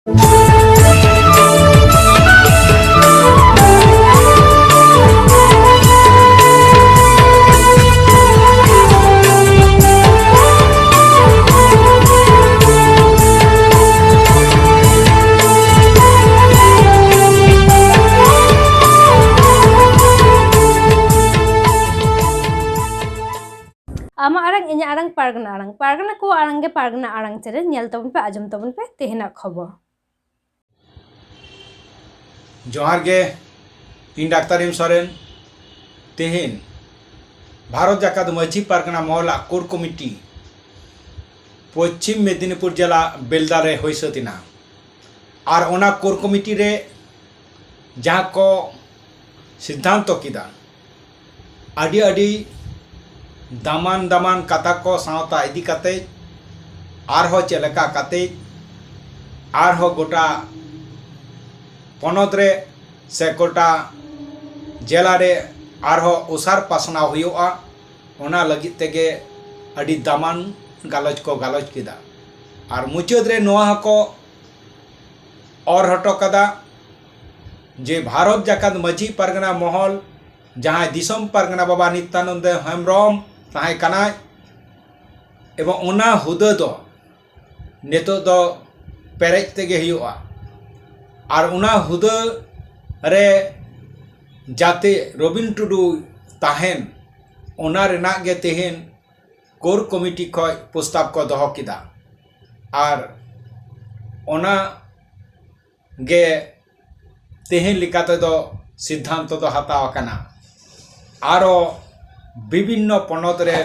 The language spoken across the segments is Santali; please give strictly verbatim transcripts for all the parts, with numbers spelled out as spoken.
ᱟᱢᱟᱜ ᱟᱲᱟᱝ, ᱤᱧᱟᱹᱜ ᱟᱲᱟᱝ, ᱯᱟᱨᱜᱟᱱᱟ ᱟᱲᱟᱝ᱾ ᱯᱟᱨᱜᱟᱱᱟ ᱠᱚᱣᱟᱜ ᱟᱲᱟᱝ ᱜᱮ ᱯᱟᱨᱜᱟᱱᱟ ᱟᱲᱟᱝ ᱪᱮᱱᱮᱞ᱾ ᱧᱮᱞ ᱛᱟᱵᱚᱱ ᱯᱮ, ᱟᱸᱡᱚᱢ ᱛᱟᱵᱚᱱ ᱯᱮ ᱛᱮᱦᱮᱧᱟᱜ ᱠᱷᱚᱵᱚᱨ᱾ ᱡᱚᱦᱟᱨ ᱜᱮ, ᱤᱧ ᱰᱟᱠᱛᱟᱨ ᱮᱢ ᱥᱚᱨᱮᱱ᱾ ᱛᱮᱦᱮᱧ ᱵᱷᱟᱨᱚᱛ ᱡᱟᱠᱟᱛ ᱢᱟᱹᱡᱷᱤ ᱯᱟᱨᱜᱟᱱᱟ ᱢᱚᱦᱚᱞᱟᱜ ᱠᱳᱨ ᱠᱚᱢᱤᱴᱤ ᱯᱚᱪᱷᱤᱢ ᱢᱮᱫᱤᱱᱤᱯᱩᱨ ᱡᱮᱞᱟ ᱵᱮᱞᱫᱟ ᱨᱮ ᱦᱩᱭ ᱥᱟᱹᱛ ᱮᱱᱟ᱾ ᱟᱨ ᱚᱱᱟ ᱠᱳᱨ ᱠᱚᱢᱤᱴᱤ ᱨᱮ ᱡᱟᱦᱟᱸ ᱠᱚ ᱥᱤᱫᱽᱫᱷᱟᱱᱛᱚ ᱠᱮᱫᱟ, ᱟᱹᱰᱤ ᱟᱹᱰᱤ ᱫᱟᱢᱟᱱ ᱫᱟᱢᱟᱱ ᱠᱟᱛᱷᱟ ᱠᱚ ᱥᱟᱶᱛᱟ ᱤᱫᱤ ᱠᱟᱛᱮ, ᱟᱨᱦᱚᱸ ᱪᱮᱫ ᱞᱮᱠᱟ ᱠᱟᱛᱮ ᱟᱨᱦᱚᱸ ᱜᱚᱴᱟ ᱯᱚᱱᱚᱛ ᱨᱮ ᱥᱮ ᱜᱚᱴᱟ ᱡᱮᱞᱟ ᱨᱮ ᱟᱨᱦᱚᱸ ᱚᱥᱟᱨ ᱯᱟᱥᱱᱟᱣ ᱦᱩᱭᱩᱜᱼᱟ, ᱚᱱᱟ ᱞᱟᱹᱜᱤᱫ ᱛᱮᱜᱮ ᱟᱹᱰᱤ ᱫᱟᱢᱟᱱ ᱜᱟᱞᱚᱪ ᱠᱚ ᱜᱟᱞᱚᱪ ᱠᱮᱫᱟ᱾ ᱟᱨ ᱢᱩᱪᱟᱹᱫ ᱨᱮ ᱱᱚᱣᱟ ᱦᱚᱸᱠᱚ ᱚᱨ ᱦᱚᱴᱚ ᱠᱟᱫᱟ ᱡᱮ ᱵᱷᱟᱨᱚᱛ ᱡᱟᱠᱟᱛ ᱢᱟᱹᱡᱷᱤ ᱯᱟᱨᱜᱟᱱᱟ ᱢᱚᱦᱚᱞ, ᱡᱟᱦᱟᱸᱭ ᱫᱤᱥᱚᱢ ᱯᱟᱨᱜᱟᱱᱟ ᱵᱟᱵᱟ ᱱᱤᱛᱭᱟᱱᱚᱱᱫᱚ ᱦᱮᱢᱵᱨᱚᱢ ᱛᱟᱦᱮᱸ ᱠᱟᱱᱟᱭ, ᱮᱵᱚᱝ ᱚᱱᱟ ᱦᱩᱫᱟᱹ ᱫᱚ ᱱᱤᱛᱚᱜ ᱫᱚ ᱯᱮᱨᱮᱡ ᱛᱮᱜᱮ ᱦᱩᱭᱩᱜᱼᱟ᱾ ᱟᱨ ᱚᱱᱟ ᱦᱩᱫᱟᱹ ᱨᱮ ᱡᱟᱛᱮ ᱨᱚᱵᱤᱱ ᱴᱩᱰᱩ ᱛᱟᱦᱮᱱ, ᱚᱱᱟ ᱨᱮᱱᱟᱜ ᱜᱮ ᱛᱮᱦᱮᱧ ᱠᱳᱨ ᱠᱚᱢᱤᱴᱤ ᱠᱷᱚᱱ ᱯᱨᱚᱥᱛᱟᱵ ᱠᱚ ᱫᱚᱦᱚ ᱠᱮᱫᱟ᱾ ᱟᱨ ᱚᱱᱟ ᱜᱮ ᱛᱮᱦᱮᱧ ᱞᱮᱠᱟ ᱛᱮᱫᱚ ᱥᱤᱫᱽᱫᱷᱟᱱᱛᱚ ᱫᱚ ᱦᱟᱛᱟᱣ ᱟᱠᱟᱱᱟ᱾ ᱟᱨᱚ ᱵᱤᱵᱷᱤᱱᱱᱚ ᱯᱚᱱᱚᱛ ᱨᱮ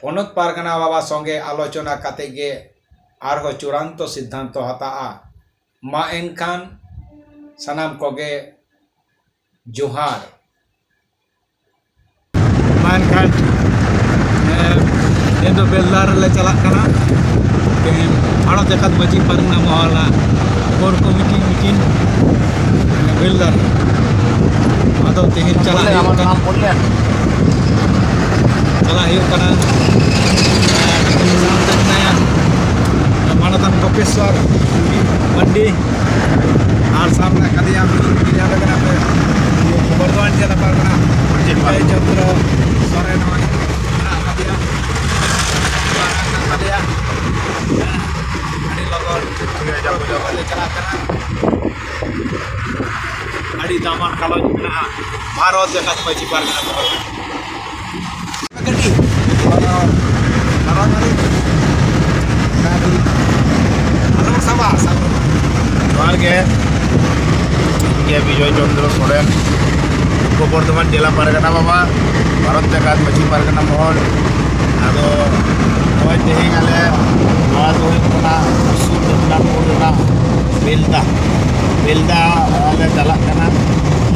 ᱯᱚᱱᱚᱛ ᱯᱟᱨᱜᱟᱱᱟ ᱵᱟᱵᱟ ᱥᱚᱸᱜᱮ ᱟᱞᱳᱪᱚᱱᱟ ᱠᱟᱛᱮ ᱜᱮ ᱟᱨᱦᱚᱸ ᱪᱩᱲᱟᱱᱛᱚ ᱥᱤᱫᱽᱫᱷᱟᱱᱛᱚ ᱦᱟᱛᱟᱜᱼᱟ᱾ ᱢᱟ ᱮᱱᱠᱷᱟᱱ ᱥᱟᱱᱟᱢ ᱠᱚᱜᱮ ᱡᱚᱦᱟᱨ᱾ ᱢᱟ ᱮᱱᱠᱷᱟᱱ, ᱮ, ᱛᱮᱦᱮᱧ ᱫᱚ ᱵᱮᱞᱫᱟ ᱨᱮᱞᱮ ᱪᱟᱞᱟᱜ ᱠᱟᱱᱟ᱾ ᱛᱮᱦᱮᱧ ᱵᱷᱟᱨᱚᱛ ᱡᱟᱠᱟᱛ ᱢᱟᱹᱡᱷᱤ ᱯᱟᱨᱜᱟᱱᱟ ᱢᱚᱦᱚᱞᱟ ᱠᱳᱨ ᱠᱚᱢᱤᱴᱤ ᱢᱤᱴᱤᱝ, ᱮ, ᱵᱮᱞᱫᱟ ᱨᱮ᱾ ᱟᱫᱚ ᱛᱮᱦᱮᱧ ᱪᱟᱞᱟᱜ ᱦᱩᱭᱩᱜ ᱠᱟᱱᱟ᱾ ᱪᱟᱞᱟᱜ ᱦᱩᱭᱩᱜ ᱠᱟᱱᱟ᱾ ᱮ, ᱥᱟᱶᱛᱮ ᱢᱮᱱᱟᱭᱟ ᱢᱟᱱᱚᱛᱟᱱ ᱜᱚᱯᱮᱥᱣᱚᱨ ᱢᱟᱱᱰᱤ᱾ ᱪᱟᱞᱟᱜ ᱠᱟᱱᱟ᱾ ᱟᱹᱰᱤ ᱫᱟᱢᱟᱱ ᱜᱟᱞᱚᱪ ᱢᱮᱱᱟᱜᱼᱟ ᱵᱷᱟᱨᱚᱛ ᱡᱟᱠᱟᱛ ᱢᱟᱹᱡᱷᱤ ᱯᱟᱨᱜᱟᱱᱟ ᱵᱚᱦᱚᱞ᱾ ᱜᱟᱹᱰᱤ᱾ ᱟᱞᱚᱢ ᱥᱟᱵᱟ, ᱥᱟᱵᱟ᱾ ᱡᱚᱦᱟᱨ ᱜᱮ, ᱤᱧ ᱜᱮ ᱵᱤᱡᱚᱭ ᱪᱚᱱᱫᱨᱚ ᱥᱚᱨᱮᱱ, ᱯᱩᱨᱵᱚ ᱵᱚᱨᱫᱷᱚᱢᱟᱱ ᱡᱮᱞᱟ ᱯᱟᱨᱜᱟᱱᱟ ᱵᱟᱵᱟ, ᱵᱷᱟᱨᱚᱛ ᱡᱟᱠᱟᱛ ᱢᱟᱹᱡᱷᱤ ᱯᱟᱨᱜᱟᱱᱟ ᱢᱚᱦᱚᱞ᱾ ᱟᱫᱚ ᱱᱚᱜᱼᱚᱭ ᱛᱮᱦᱮᱧ ᱟᱞᱮ ᱱᱚᱣᱟ ᱫᱚ ᱦᱩᱭᱩᱜ ᱠᱟᱱᱟ ᱯᱚᱥᱪᱤᱢ ᱢᱮᱫᱽᱱᱟᱯᱩᱨ ᱨᱮᱱᱟᱜ ᱵᱮᱞᱫᱟ, ᱵᱮᱞᱫᱟ ᱞᱮ ᱪᱟᱞᱟᱜ ᱠᱟᱱᱟ᱾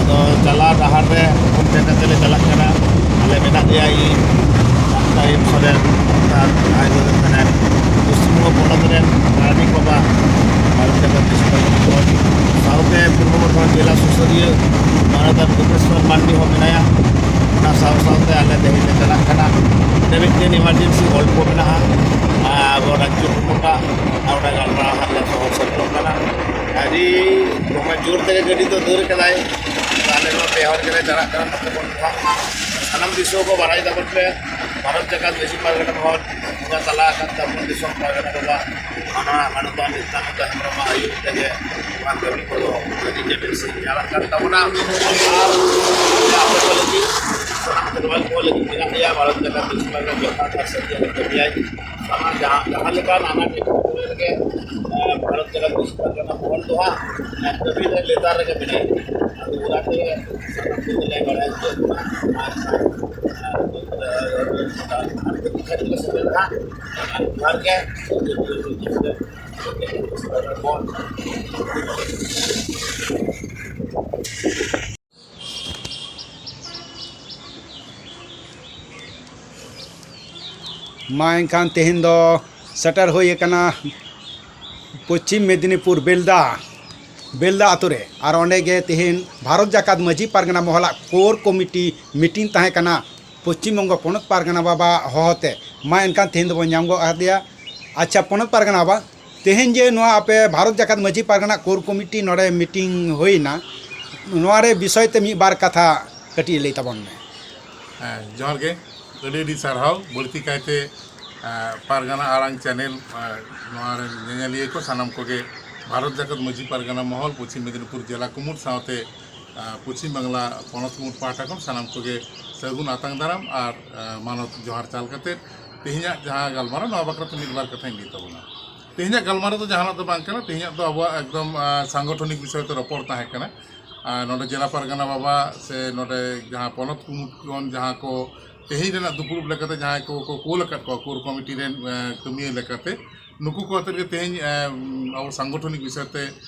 ᱟᱫᱚ ᱪᱟᱞᱟᱣ ᱰᱟᱦᱟᱨ ᱨᱮ ᱯᱷᱳᱱ ᱯᱮ ᱠᱟᱛᱮ ᱞᱮ ᱪᱟᱞᱟᱜ ᱠᱟᱱᱟ᱾ ᱟᱞᱮ ᱢᱮᱱᱟᱜ ᱞᱮᱭᱟ ᱤᱧ, ᱰᱟᱠᱛᱟᱨ ᱮᱢ ᱥᱚᱨᱮᱱ, ᱟᱨ ᱡᱟᱦᱟᱸᱭ ᱫᱚ ᱦᱩᱭᱩᱜ ᱠᱟᱱᱟ ᱯᱚᱥᱪᱤᱢ ᱵᱚᱝᱜᱚ ᱯᱚᱱᱚᱛ ᱨᱮᱱ ᱯᱟᱨᱟᱱᱤᱠ ᱵᱟᱵᱟ, ᱵᱷᱟᱨᱚᱛ ᱡᱟᱠᱟᱛ ᱢᱟᱹᱡᱷᱤ ᱯᱟᱨᱜᱟᱱᱟ ᱢᱚᱦᱚᱞ, ᱥᱟᱶᱛᱮ ᱯᱩᱨᱵᱚ ᱵᱚᱨᱫᱷᱚᱢᱟᱱ ᱡᱮᱞᱟ ᱥᱩᱥᱟᱹᱨᱤᱭᱟᱹ ᱢᱟᱱᱚᱛᱟᱱ ᱨᱩᱯᱮᱥᱣᱚᱨ ᱢᱟᱱᱰᱤ ᱦᱚᱸ ᱢᱮᱱᱟᱭᱟ᱾ ᱚᱱᱟ ᱥᱟᱶ ᱥᱟᱶᱛᱮ ᱟᱞᱮ ᱛᱮᱦᱮᱧ ᱞᱮ ᱪᱟᱞᱟᱜ ᱠᱟᱱᱟ᱾ ᱚᱸᱰᱮ ᱢᱤᱫᱴᱮᱱ ᱮᱢᱟᱨᱡᱮᱱᱥᱤ ᱜᱚᱞᱯᱚ ᱢᱮᱱᱟᱜᱼᱟ, ᱟᱵᱚ ᱨᱟᱡᱽᱡᱚ ᱠᱚᱴᱟ ᱟᱨ ᱚᱸᱰᱮ ᱜᱟᱞᱢᱟᱨᱟᱣ ᱦᱟᱸᱜ ᱞᱮ ᱥᱚᱦᱚᱨ ᱥᱮᱴᱮᱨᱚᱜ ᱠᱟᱱᱟ᱾ ᱟᱹᱰᱤ ᱫᱚᱢᱮ ᱡᱳᱨ ᱛᱮᱜᱮ ᱜᱟᱹᱰᱤ ᱫᱚ ᱫᱟᱹᱲ ᱠᱟᱫᱟᱭ᱾ ᱟᱫᱚ ᱟᱞᱮ ᱱᱚᱣᱟ ᱯᱮ ᱦᱚᱲ ᱜᱮᱞᱮ ᱪᱟᱞᱟᱜ ᱠᱟᱱᱟ᱾ ᱱᱚᱛᱮ ᱠᱷᱚᱱ ᱫᱚ ᱦᱟᱸᱜ ᱥᱟᱱᱟᱢ ᱫᱤᱥᱚᱢ ᱠᱚ ᱵᱟᱲᱟᱭ ᱛᱟᱵᱚᱱ ᱯᱮ, ᱵᱷᱟᱨᱚᱛ ᱡᱟᱠᱟᱛ ᱢᱟᱹᱡᱷᱤ ᱯᱟᱨᱜᱟᱱᱟ ᱢᱚᱦᱚᱞ ᱵᱚᱸᱜᱟ ᱛᱟᱞᱟ ᱟᱠᱟᱱ ᱛᱟᱵᱚᱱ ᱫᱤᱥᱚᱢ ᱯᱟᱨᱜᱟᱱᱟ ᱵᱟᱵᱟ ᱢᱟᱱᱚᱛᱟᱱ ᱱᱤᱛᱟᱱᱟᱱᱫ ᱦᱮᱢᱵᱨᱚᱢᱟᱜ ᱟᱹᱭᱩᱨ ᱛᱮᱜᱮ ᱱᱚᱣᱟ ᱠᱟᱹᱢᱤ ᱠᱚᱫᱚ ᱟᱹᱰᱤ ᱡᱚᱴᱤᱞ ᱥᱟᱺᱦᱤᱡ ᱪᱟᱞᱟᱜ ᱠᱟᱱ ᱛᱟᱵᱚᱱᱟ᱾ ᱟᱨ ᱟᱯᱮ ᱠᱚ ᱞᱟᱹᱜᱤᱫ, ᱥᱟᱱᱟᱢ ᱠᱷᱮᱨᱣᱟᱞ ᱠᱚ ᱞᱟᱹᱜᱤᱫ ᱢᱮᱱᱟᱜ ᱞᱮᱭᱟ᱾ ᱵᱷᱟᱨᱚᱛ ᱡᱟᱠᱟᱛ ᱢᱟᱹᱡᱷᱤ ᱯᱟᱨᱜᱟᱱᱟ ᱡᱚᱛᱷᱟᱛ ᱟᱨ ᱥᱟᱹᱨᱤᱭᱟᱜ ᱠᱟᱹᱢᱤᱭᱟᱭ᱾ ᱥᱟᱱᱟᱢ ᱡᱟᱦᱟᱸ, ᱡᱟᱦᱟᱸ ᱞᱮᱠᱟᱱ ᱟᱱᱟᱴ ᱮᱴᱠᱮᱴᱚᱬᱮ ᱨᱮᱜᱮ, ᱮ, ᱵᱷᱟᱨᱚᱛ ᱡᱟᱠᱟᱛ ᱢᱟᱹᱡᱷᱤ ᱯᱟᱨᱜᱟᱱᱟ ᱢᱚᱦᱚᱞ ᱫᱚ ᱦᱟᱸᱜ, ᱮ, ᱠᱟᱹᱢᱤ ᱨᱮ ᱞᱮᱛᱟᱲ ᱨᱮᱜᱮ ᱢᱮᱱᱟᱭᱟ᱾ ᱟᱫᱚ ᱚᱱᱟᱛᱮ ᱥᱟᱱᱟᱢ ᱠᱚᱜᱮ ᱞᱮ ᱵᱟᱲᱟᱭ ᱦᱚᱪᱚᱭᱮᱫ ᱵᱚᱱᱟ᱾ ᱟᱨ, ᱟᱨ, ᱟᱨ, ᱟᱨ, ᱟᱨ, ᱟᱨ, ᱡᱚᱦᱟᱨ ᱜᱮ᱾ ᱢᱟ ᱮᱱᱠᱷᱟᱱ ᱛᱮᱦᱮᱧ ᱫᱚ ᱥᱮᱴᱮᱨ ᱦᱩᱭ ᱟᱠᱟᱱᱟ ᱯᱚᱪᱷᱤᱢ ᱢᱮᱫᱤᱱᱤᱯᱩᱨ ᱵᱮᱞᱫᱟ, ᱵᱮᱞᱫᱟ ᱟᱛᱳ ᱨᱮ᱾ ᱟᱨ ᱚᱸᱰᱮ ᱜᱮ ᱛᱮᱦᱮᱧ ᱵᱷᱟᱨᱚᱛ ᱡᱟᱠᱟᱛ ᱢᱟᱹᱡᱷᱤ ᱯᱟᱨᱜᱟᱱᱟ ᱢᱚᱦᱚᱞᱟᱜ ᱠᱳᱨ ᱠᱚᱢᱤᱴᱤ ᱢᱤᱴᱤᱝ ᱛᱟᱦᱮᱸ ᱠᱟᱱᱟ ᱯᱚᱪᱷᱤᱢ ᱵᱚᱝᱜᱚ ᱯᱚᱱᱚᱛ ᱯᱟᱨᱜᱟᱱᱟ ᱵᱟᱵᱟ ᱦᱚᱦᱚᱛᱮ᱾ ᱢᱟ ᱮᱱᱠᱷᱟᱱ ᱛᱮᱦᱮᱧ ᱫᱚᱵᱚᱱ ᱧᱟᱢ ᱜᱚᱫ ᱟᱠᱟᱫᱮᱭᱟ᱾ ᱟᱪᱪᱷᱟ ᱯᱚᱱᱚᱛ ᱯᱟᱨᱜᱟᱱᱟ ᱵᱟᱵᱟ, ᱛᱮᱦᱮᱧ ᱡᱮ ᱱᱚᱣᱟ ᱟᱯᱮ ᱵᱷᱟᱨᱚᱛ ᱡᱟᱠᱟᱛ ᱢᱟᱹᱡᱷᱤ ᱯᱟᱨᱜᱟᱱᱟ ᱠᱳᱨ ᱠᱚᱢᱤᱴᱤ ᱱᱚᱰᱮ ᱢᱤᱴᱤᱝ ᱦᱩᱭᱱᱟ, ᱱᱚᱣᱟ ᱨᱮ ᱵᱤᱥᱚᱭ ᱛᱮ ᱢᱤᱫ ᱵᱟᱨ ᱠᱟᱛᱷᱟ ᱠᱟᱹᱴᱤᱡ ᱞᱟᱹᱭ ᱛᱟᱵᱚᱱ ᱢᱮ᱾ ᱦᱮᱸ, ᱡᱚᱦᱟᱨ ᱜᱮ᱾ ᱟᱹᱰᱤ ᱟᱹᱰᱤ ᱥᱟᱨᱦᱟᱣ᱾ ᱵᱟᱹᱲᱛᱤ ᱠᱟᱭᱛᱮ, ᱮᱸ, ᱯᱟᱨᱜᱟᱱᱟ ᱟᱲᱟᱝ ᱪᱮᱱᱮᱞ, ᱮᱸ, ᱱᱚᱣᱟ ᱨᱮᱱ ᱧᱮᱧᱮᱞᱤᱭᱟᱹ ᱠᱚ ᱥᱟᱱᱟᱢ ᱠᱚᱜᱮ ᱵᱷᱟᱨᱚᱛ ᱡᱟᱠᱟᱛ ᱢᱟᱹᱡᱷᱤ ᱯᱟᱨᱜᱟᱱᱟ ᱢᱚᱦᱚᱞ, ᱯᱚᱪᱷᱤᱢ ᱢᱮᱫᱽᱱᱤᱯᱩᱨ ᱡᱮᱞᱟ ᱠᱩᱢᱩᱴ ᱥᱟᱶᱛᱮ, ᱟ, ᱯᱚᱪᱷᱤᱢ ᱵᱟᱝᱞᱟ ᱯᱚᱱᱚᱛ ᱠᱩᱢᱩᱴ ᱯᱟᱦᱴᱟ ᱠᱷᱚᱱ ᱥᱟᱱᱟᱢ ᱠᱚᱜᱮ ᱥᱟᱹᱜᱩᱱ ᱟᱛᱟᱝ ᱫᱟᱨᱟᱢ ᱟᱨ, ᱟ, ᱢᱟᱱᱚᱛ ᱡᱚᱦᱟᱨ ᱪᱟᱞ ᱠᱟᱛᱮ ᱛᱮᱦᱮᱧᱟᱜ ᱡᱟᱦᱟᱸ ᱜᱟᱞᱢᱟᱨᱟᱣ, ᱱᱚᱣᱟ ᱵᱟᱠᱷᱨᱟ ᱛᱮ ᱢᱤᱫ ᱵᱟᱨ ᱠᱟᱛᱷᱟᱧ ᱞᱟᱹᱭ ᱛᱟᱵᱚᱱᱟ᱾ ᱛᱮᱦᱮᱧᱟᱜ ᱜᱟᱞᱢᱟᱨᱟᱣ ᱫᱚ ᱡᱟᱦᱟᱱᱟᱜ ᱫᱚ ᱵᱟᱝ ᱠᱟᱱᱟ᱾ ᱛᱮᱦᱮᱧᱟᱜ ᱫᱚ ᱟᱵᱚᱣᱟᱜ ᱮᱠᱫᱚᱢ, ᱟ, ᱥᱟᱝᱜᱚᱴᱷᱚᱱᱤᱠ ᱵᱤᱥᱚᱭ ᱛᱮ ᱨᱚᱯᱚᱲ ᱛᱟᱦᱮᱸ ᱠᱟᱱᱟ᱾ ᱟᱨ ᱱᱚᱰᱮ ᱡᱮᱞᱟ ᱯᱟᱨᱜᱟᱱᱟ ᱵᱟᱵᱟ ᱥᱮ ᱱᱚᱰᱮ ᱡᱟᱦᱟᱸ ᱯᱚᱱᱚᱛ ᱠᱩᱢᱩᱴ ᱠᱷᱚᱱ ᱡᱟᱦᱟᱸ ᱠᱚ ᱛᱮᱦᱮᱧ ᱨᱮᱱᱟᱜ ᱫᱩᱯᱲᱩᱵ ᱞᱮᱠᱟᱛᱮ ᱡᱟᱦᱟᱸᱭ ᱠᱚ, ᱠᱚ ᱠᱳᱞ ᱟᱠᱟᱫ ᱠᱚᱣᱟ ᱠᱳᱨ ᱠᱚᱢᱤᱴᱤ ᱨᱮᱱ, ᱮ, ᱠᱟᱹᱢᱤᱭᱟᱹ ᱞᱮᱠᱟᱛᱮ, ᱱᱩᱠᱩ ᱠᱚ ᱟᱛᱮ ᱜᱮ ᱛᱮᱦᱮᱧ, ᱮ, ᱟᱵᱚ ᱥᱟᱝᱜᱚᱴᱷᱚᱱᱤᱠ ᱵᱤᱥᱚᱭ ᱛᱮ,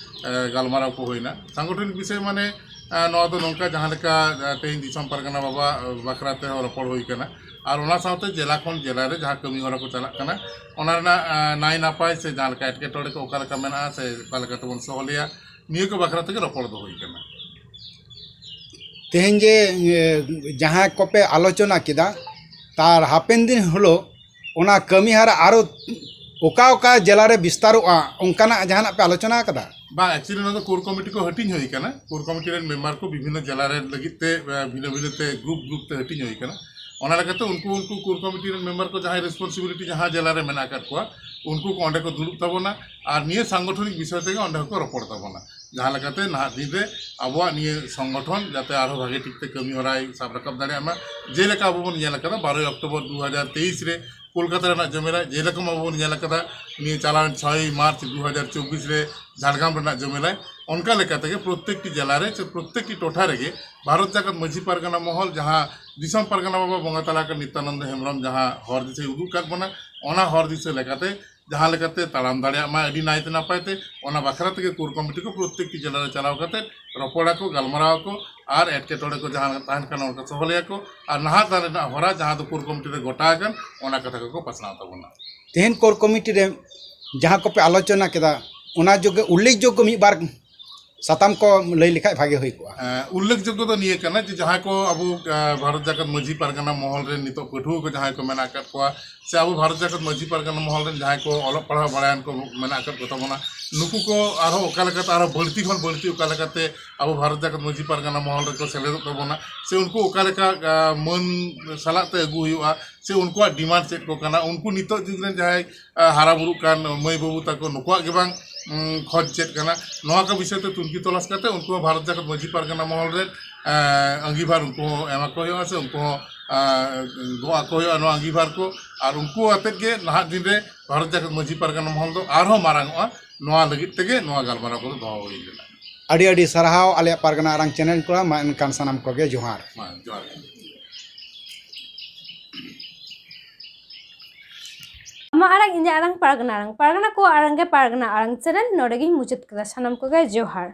ᱮ, ᱜᱟᱞᱢᱟᱨᱟᱣ ᱠᱚ ᱦᱩᱭᱱᱟ᱾ ᱥᱟᱝᱜᱚᱴᱷᱚᱱᱤᱠ ᱵᱤᱥᱚᱭ ᱢᱟᱱᱮ, ᱮ, ᱱᱚᱣᱟ ᱫᱚ ᱱᱚᱝᱠᱟ ᱡᱟᱦᱟᱸ ᱞᱮᱠᱟ, ᱮ, ᱛᱮᱦᱮᱧ ᱫᱤᱥᱚᱢ ᱯᱟᱨᱜᱟᱱᱟ ᱵᱟᱵᱟ, ᱮ, ᱵᱟᱠᱷᱨᱟ ᱛᱮᱦᱚᱸ ᱨᱚᱯᱚᱲ ᱦᱩᱭ ᱠᱟᱱᱟ᱾ ᱟᱨ ᱚᱱᱟ ᱥᱟᱶᱛᱮ ᱡᱮᱞᱟ ᱠᱷᱚᱱ ᱡᱮᱞᱟ ᱨᱮ ᱡᱟᱦᱟᱸ ᱠᱟᱹᱢᱤ ᱦᱚᱨᱟ ᱠᱚ ᱪᱟᱞᱟᱜ ᱠᱟᱱᱟ, ᱚᱱᱟ ᱨᱮᱱᱟᱜ, ᱮ, ᱱᱟᱭ ᱱᱟᱯᱟᱭ ᱥᱮ ᱡᱟᱦᱟᱸ ᱞᱮᱠᱟ ᱮᱴᱠᱮᱴᱚᱬᱮ ᱠᱚ ᱚᱠᱟ ᱞᱮᱠᱟ ᱢᱮᱱᱟᱜᱼᱟ ᱥᱮ ᱚᱠᱟ ᱞᱮᱠᱟ ᱛᱮᱵᱚᱱ ᱥᱚᱦᱞᱮᱭᱟ, ᱱᱤᱭᱟᱹ ᱠᱚ ᱵᱟᱠᱷᱨᱟ ᱛᱮᱜᱮ ᱨᱚᱯᱚᱲ ᱫᱚ ᱦᱩᱭ ᱠᱟᱱᱟ᱾ ᱛᱮᱦᱮᱧ ᱡᱮ, ᱮ, ᱡᱟᱦᱟᱸ ᱠᱚᱯᱮ ᱟᱞᱳᱪᱚᱱᱟ ᱠᱮᱫᱟ, ᱛᱟᱨ ᱦᱟᱯᱮᱱ ᱫᱤᱱ ᱦᱤᱞᱳᱜ ᱚᱱᱟ ᱠᱟᱹᱢᱤ ᱦᱟᱨᱟ ᱟᱨᱚ ᱚᱠᱟ ᱚᱠᱟ ᱡᱮᱞᱟ ᱨᱮ ᱵᱤᱥᱛᱟᱨᱚᱜᱼᱟ, ᱚᱱᱠᱟᱱᱟᱜ ᱡᱟᱦᱟᱱᱟᱜ ᱯᱮ ᱟᱞᱳᱪᱚᱱᱟ ᱟᱠᱟᱫᱟ? ᱵᱟᱝ, actually ᱱᱚᱣᱟ ᱫᱚ ᱠᱳᱨ ᱠᱚᱢᱤᱴᱤ ᱠᱚ ᱦᱟᱹᱴᱤᱧ ᱦᱩᱭ ᱠᱟᱱᱟ᱾ ᱠᱳᱨ ᱠᱚᱢᱤᱴᱤ ᱨᱮᱱ ᱢᱮᱢᱵᱟᱨ ᱠᱚ ᱵᱤᱵᱷᱤᱱᱱᱚ ᱡᱮᱞᱟ ᱨᱮ ᱞᱟᱹᱜᱤᱫ ᱛᱮ, ᱮ, ᱵᱷᱤᱱᱟᱹ ᱵᱷᱤᱱᱟᱹ ᱛᱮ ᱜᱨᱩᱯ ᱜᱨᱩᱯ ᱛᱮ ᱦᱟᱹᱴᱤᱧ ᱦᱩᱭ ᱠᱟᱱᱟ᱾ ᱚᱱᱟ ᱞᱮᱠᱟᱛᱮ ᱩᱱᱠᱩ, ᱩᱱᱠᱩ ᱠᱳᱨ ᱠᱚᱢᱤᱴᱤ ᱨᱮᱱ ᱢᱮᱢᱵᱟᱨ ᱠᱚ ᱡᱟᱦᱟᱸᱭ ᱨᱮᱥᱯᱚᱱᱥᱤᱵᱤᱞᱤᱴᱤ ᱡᱟᱦᱟᱸ ᱡᱮᱞᱟ ᱨᱮ ᱢᱮᱱᱟᱜ ᱟᱠᱟᱫ ᱠᱚᱣᱟ, ᱩᱱᱠᱩ ᱠᱚ ᱚᱸᱰᱮ ᱠᱚ ᱫᱩᱲᱩᱵ ᱛᱟᱵᱚᱱᱟ ᱟᱨ ᱱᱤᱭᱟᱹ ᱥᱟᱝᱜᱚᱴᱷᱚᱱᱤᱠ ᱵᱤᱥᱚᱭ ᱛᱮᱜᱮ ᱚᱸᱰᱮ ᱦᱚᱸᱠᱚ ᱨᱚᱯᱚᱲ ᱛᱟᱵᱚᱱᱟ᱾ ᱡᱟᱦᱟᱸ ᱞᱮᱠᱟᱛᱮ ᱱᱟᱦᱟᱜ ᱫᱤᱱ ᱨᱮ ᱟᱵᱚᱣᱟᱜ ᱱᱤᱭᱟᱹ ᱥᱚᱝᱜᱚᱴᱷᱚᱱ ᱡᱟᱛᱮ ᱟᱨᱦᱚᱸ ᱵᱷᱟᱜᱮ ᱴᱷᱤᱠ ᱛᱮ ᱠᱟᱹᱢᱤ ᱦᱚᱨᱟᱭ ᱥᱟᱵ ᱨᱟᱠᱟᱵ ᱫᱟᱲᱮᱭᱟᱜ ᱢᱟ᱾ ᱡᱮᱞᱮᱠᱟ ᱟᱵᱚ ᱵᱚᱱ ᱧᱮᱞ ᱟᱠᱟᱫᱟ ᱵᱟᱨᱚᱭ ᱚᱠᱴᱳᱵᱚᱨ ᱫᱩ ᱦᱟᱡᱟᱨ ᱛᱮᱭᱤᱥ ᱨᱮ ᱠᱳᱞᱠᱟᱛᱟ ᱨᱮᱱᱟᱜ ᱡᱚᱢᱮᱞᱟᱭ, ᱡᱮᱞᱮᱠᱟ ᱟᱵᱚ ᱵᱚᱱ ᱧᱮᱞ ᱟᱠᱟᱫᱟ ᱱᱤᱭᱟᱹ ᱪᱟᱞᱟᱣᱮᱱ ᱪᱷᱚᱭ ᱢᱟᱨᱪ ᱫᱩ ᱦᱟᱡᱟᱨ ᱪᱚᱵᱵᱤᱥ ᱨᱮ ᱡᱷᱟᱲᱜᱨᱟᱢ ᱨᱮᱱᱟᱜ ᱡᱚᱢᱮᱞᱟᱭ, ᱚᱱᱠᱟ ᱞᱮᱠᱟ ᱛᱮᱜᱮ ᱯᱨᱚᱛᱮᱠᱴᱤ ᱡᱮᱞᱟ ᱨᱮ ᱥᱮ ᱯᱨᱚᱛᱮᱠᱴᱤ ᱴᱚᱴᱷᱟ ᱨᱮᱜᱮ ᱵᱷᱟᱨᱚᱛ ᱡᱟᱠᱟᱛ ᱢᱟᱹᱡᱷᱤ ᱯᱟᱨᱜᱟᱱᱟ ᱢᱚᱦᱚᱞ ᱡᱟᱦᱟᱸ ᱫᱤᱥᱚᱢ ᱯᱟᱨᱜᱟᱱᱟ ᱵᱟᱵᱟ ᱵᱚᱸᱜᱟ ᱛᱟᱞᱟ ᱟᱠᱟᱱ ᱱᱤᱛᱭᱟᱱᱚᱱᱫᱚ ᱦᱮᱢᱵᱨᱚᱢ ᱡᱟᱦᱟᱸ ᱦᱚᱨ ᱫᱤᱥᱟᱹᱭ ᱩᱫᱩᱜ ᱟᱠᱟᱫ ᱵᱚᱱᱟ, ᱚᱱᱟ ᱦᱚᱨ ᱫᱤᱥᱟᱹ ᱞᱮᱠᱟᱛᱮ ᱡᱟᱦᱟᱸ ᱞᱮᱠᱟᱛᱮ ᱛᱟᱲᱟᱢ ᱫᱟᱲᱮᱭᱟᱜ ᱢᱟ ᱟᱹᱰᱤ ᱱᱟᱭᱛᱮ ᱱᱟᱯᱟᱭ ᱛᱮ, ᱚᱱᱟ ᱵᱟᱠᱷᱨᱟ ᱛᱮᱜᱮ ᱠᱳᱨ ᱠᱚᱢᱤᱴᱤ ᱠᱚ ᱯᱨᱚᱛᱮᱠᱴᱤ ᱡᱮᱞᱟ ᱨᱮ ᱪᱟᱞᱟᱣ ᱠᱟᱛᱮ ᱨᱚᱯᱚᱲᱟᱠᱚ, ᱜᱟᱞᱢᱟᱨᱟᱣ ᱟᱠᱚ ᱟᱨ ᱮᱴᱠᱮᱴᱚᱬᱮ ᱠᱚ ᱡᱟᱦᱟᱸ ᱛᱟᱦᱮᱱ ᱠᱟᱱᱟ ᱚᱱᱟ ᱠᱚ ᱥᱚᱦᱞᱮᱭᱟᱠᱚ ᱟᱨ ᱱᱟᱦᱟᱜ ᱫᱤᱱ ᱨᱮᱱᱟᱜ ᱦᱚᱨᱟ ᱡᱟᱦᱟᱸ ᱫᱚ ᱠᱳᱨ ᱠᱚᱢᱤᱴᱤ ᱨᱮ ᱜᱚᱴᱟ ᱟᱠᱟᱱ ᱚᱱᱟ ᱠᱟᱛᱷᱟ ᱠᱚᱠᱚ ᱯᱟᱥᱱᱟᱣ ᱛᱟᱵᱚᱱᱟ᱾ ᱛᱮᱦᱮᱧ ᱠᱳᱨ ᱠᱚᱢᱤᱴᱤ ᱨᱮ ᱡᱟᱦᱟᱸ ᱠᱚᱯᱮ ᱟᱞᱳᱪᱚᱱᱟ ᱠᱮᱫᱟ, ᱚᱱᱟ ᱡᱳᱜᱮ ᱩᱞᱞᱮᱠᱷᱡᱳᱜᱽᱜᱚ ᱢᱤᱫ ᱵᱟᱨ ᱥᱟᱛᱟᱢ ᱠᱚ ᱞᱟᱹᱭ ᱞᱮᱠᱷᱟᱡ ᱵᱷᱟᱜᱮ ᱦᱩᱭ ᱠᱚᱜᱼᱟ᱾ ᱮᱸ, ᱩᱞᱞᱮᱠᱷᱡᱳᱜᱽᱜᱚ ᱫᱚ ᱱᱤᱭᱟᱹ ᱠᱟᱱᱟ ᱡᱮ ᱡᱟᱦᱟᱸᱭ ᱠᱚ ᱟᱵᱚ, ᱮᱸ, ᱵᱷᱟᱨᱚᱛ ᱡᱟᱠᱟᱛ ᱢᱟᱹᱡᱷᱤ ᱯᱟᱨᱜᱟᱱᱟ ᱢᱚᱦᱚᱞ ᱨᱮᱱ ᱱᱤᱛᱚᱜ ᱯᱟᱹᱴᱷᱩᱣᱟᱹ ᱠᱚ ᱡᱟᱦᱟᱸᱭ ᱠᱚ ᱢᱮᱱᱟᱜ ᱟᱠᱟᱫ ᱠᱚᱣᱟ, ᱪᱮ ᱟᱵᱚ ᱵᱷᱟᱨᱚᱛ ᱡᱟᱠᱟᱛ ᱢᱟᱹᱡᱷᱤ ᱯᱟᱨᱜᱟᱱᱟ ᱢᱚᱦᱚᱞ ᱨᱮᱱ ᱡᱟᱦᱟᱸᱭ ᱠᱚ ᱚᱞᱚᱜ ᱯᱟᱲᱦᱟᱣ ᱵᱟᱲᱟᱭᱟᱱ ᱠᱚ ᱢᱮᱱᱟᱜ ᱟᱠᱟᱫ ᱠᱚᱛᱟ ᱵᱚᱱᱟ, ᱱᱩᱠᱩ ᱠᱚ ᱟᱨᱦᱚᱸ ᱚᱠᱟ ᱞᱮᱠᱟᱛᱮ ᱟᱨᱦᱚᱸ ᱵᱟᱹᱲᱛᱤ ᱠᱷᱚᱱ ᱵᱟᱹᱲᱛᱤ ᱚᱠᱟ ᱞᱮᱠᱟᱛᱮ ᱟᱵᱚ ᱵᱷᱟᱨᱚᱛ ᱡᱟᱠᱟᱛ ᱢᱟᱹᱡᱷᱤ ᱯᱟᱨᱜᱟᱱᱟ ᱢᱚᱦᱚᱞ ᱨᱮᱠᱚ ᱥᱮᱞᱮᱫᱚᱜ ᱛᱟᱵᱚᱱᱟ, ᱥᱮ ᱩᱱᱠᱩ ᱚᱠᱟ ᱞᱮᱠᱟ ᱟ, ᱢᱟᱹᱱ ᱥᱟᱞᱟᱜ ᱛᱮ ᱟᱹᱜᱩ ᱦᱩᱭᱩᱜᱼᱟ, ᱥᱮ ᱩᱱᱠᱩᱣᱟᱜ ᱰᱤᱢᱟᱱᱰ ᱪᱮᱫ ᱠᱚ ᱠᱟᱱᱟ, ᱩᱱᱠᱩ ᱱᱤᱛᱚᱜ ᱡᱩᱜᱽ ᱨᱮᱱ ᱡᱟᱦᱟᱸᱭ ᱟ, ᱦᱟᱨᱟ ᱵᱩᱨᱩᱜ ᱠᱟᱱ ᱢᱟᱹᱭ ᱵᱟᱹᱵᱩ ᱛᱟᱠᱚ ᱱᱩᱠᱩᱣᱟᱜ ᱜᱮ ᱵᱟᱝ ᱩᱢ, ᱠᱷᱚᱡᱽ ᱪᱮᱫ ᱠᱟᱱᱟ, ᱱᱚᱣᱟ ᱠᱚ ᱵᱤᱥᱚᱭ ᱛᱮ ᱛᱩᱱᱠᱷᱤ ᱛᱚᱞᱟᱥ ᱠᱟᱛᱮ ᱩᱱᱠᱩ ᱦᱚᱸ ᱵᱷᱟᱨᱚᱛ ᱡᱟᱠᱟᱛ ᱢᱟᱹᱡᱷᱤ ᱯᱟᱨᱜᱟᱱᱟ ᱢᱚᱦᱚᱞ ᱨᱮ ᱟ, ᱟᱸᱜᱤᱵᱷᱟᱨ ᱩᱱᱠᱩ ᱦᱚᱸ ᱮᱢᱟ ᱠᱚ ᱦᱩᱭᱩᱜᱼᱟ, ᱥᱮ ᱩᱱᱠᱩ ᱦᱚᱸ ᱟ, ᱜᱚᱜ ᱟᱠᱚ ᱦᱩᱭᱩᱜᱼᱟ ᱱᱚᱣᱟ ᱟᱸᱜᱤᱵᱷᱟᱨ ᱠᱚ᱾ ᱟᱨ ᱩᱱᱠᱩ ᱟᱛᱮᱫ ᱜᱮ ᱱᱟᱦᱟᱜ ᱫᱤᱱ ᱨᱮ ᱵᱷᱟᱨᱚᱛ ᱡᱟᱠᱟᱛ ᱢᱟᱹᱡᱷᱤ ᱯᱟᱨᱜᱟᱱᱟ ᱢᱚᱦᱚᱞ ᱫᱚ ᱟᱨᱦᱚᱸ ᱢᱟᱨᱟᱝ ᱚᱜᱼᱟ, ᱱᱚᱣᱟ ᱞᱟᱹᱜᱤᱫ ᱛᱮᱜᱮ ᱱᱚᱣᱟ ᱜᱟᱞᱢᱟᱨᱟᱣ ᱠᱚᱫᱚ ᱫᱚᱦᱚ ᱦᱩᱭ ᱞᱮᱱᱟ᱾ ᱟᱹᱰᱤ ᱟᱹᱰᱤ ᱥᱟᱨᱦᱟᱣ ᱟᱞᱮᱭᱟᱜ ᱯᱟᱨᱜᱟᱱᱟ ᱟᱲᱟᱝ ᱪᱮᱱᱮᱞ ᱠᱚᱲᱟ᱾ ᱢᱟ ᱮᱱᱠᱷᱟᱱ ᱥᱟᱱᱟᱢ ᱠᱚᱜᱮ ᱡᱚᱦᱟᱨ᱾ ᱢᱟ ᱡᱚᱦᱟᱨ ᱜᱮ᱾ ᱟᱢᱟᱜ ᱟᱲᱟᱝ ᱤᱧᱟᱹᱜ ᱟᱲᱟᱝ ᱯᱟᱨᱜᱟᱱᱟ ᱟᱲᱟᱝ, ᱯᱟᱨᱜᱟᱱᱟ ᱠᱚ ᱟᱲᱟᱝ ᱜᱮ ᱯᱟᱨᱜᱟᱱᱟ ᱟᱲᱟᱝ ᱪᱮᱱᱮᱞ ᱱᱚᱰᱮ ᱜᱤᱧ ᱢᱩᱪᱟᱹᱫ ᱠᱮᱫᱟ᱾ ᱥᱟᱱᱟᱢ ᱠᱚᱜᱮ ᱡᱚᱦᱟᱨ᱾